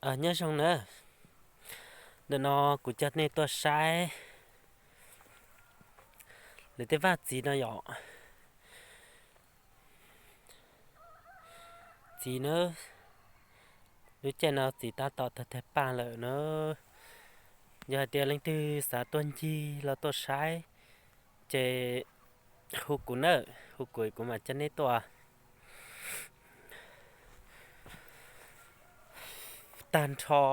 Nyob zoo na, ntawm no kuv coj nej tuaj saib lawv tej vaj txiv no yom. Txiv na, lub caij no txiv tab tom tawg tawg paj lawm na. Yog hais tias leej twg xav tuaj ncig los tuaj saib ces hu kuv na, hu kuv kuv mam coj neb tuaj. Tag nrho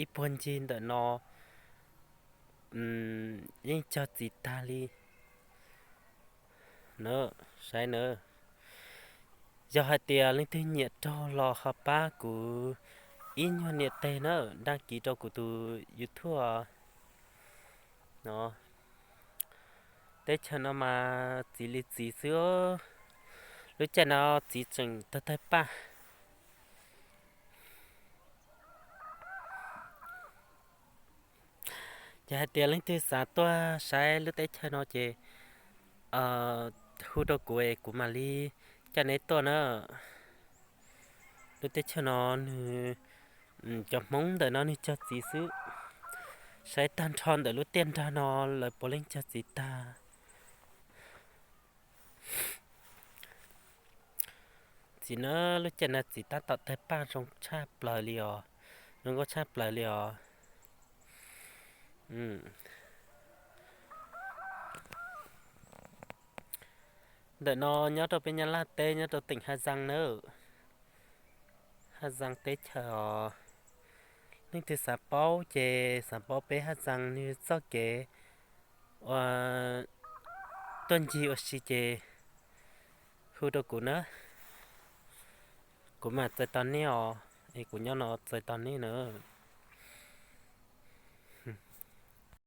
ib puag ncig ntawm no yeej cog txiv tag li na, saib na. Yog hais tias leej twg nyiam raug los ho pab kuv ib nyuag niam tes na, đăng ký rau kuv tus YouTube no. Teb chaws no mas txiv li txiv xwb, lub caij no txiv tseem tawg tawg paj. Yog hais tias leej twg xav tuaj saib lub teb chaws no ces hu rau kuv es kuv mam li coj neb tuaj na. Lub teb chaws no nws, cov Hmoob ntawm no nws cog txiv xwb. Saib tag nrho ntawm lub tiaj nrag no lawv puav leej cog txiv tag. Txiv na, lub caij no txiv tab tom tawg paj zoo tshaj plaws li os, zoo nkauj tshaj plaws li os. Ntawm no nyob rau peb Nyab Laj teb, nyob rau tỉnh Hà Giang nawb. Hà Giang teb chaws os. Leej twg xav paub ces xav paub peb Hà Giang nws txoj kev ua tuaj ncig ua si ces hu rau kuv na, kuv mam txais tos nej os, es kuv nyob no txais tos nej na.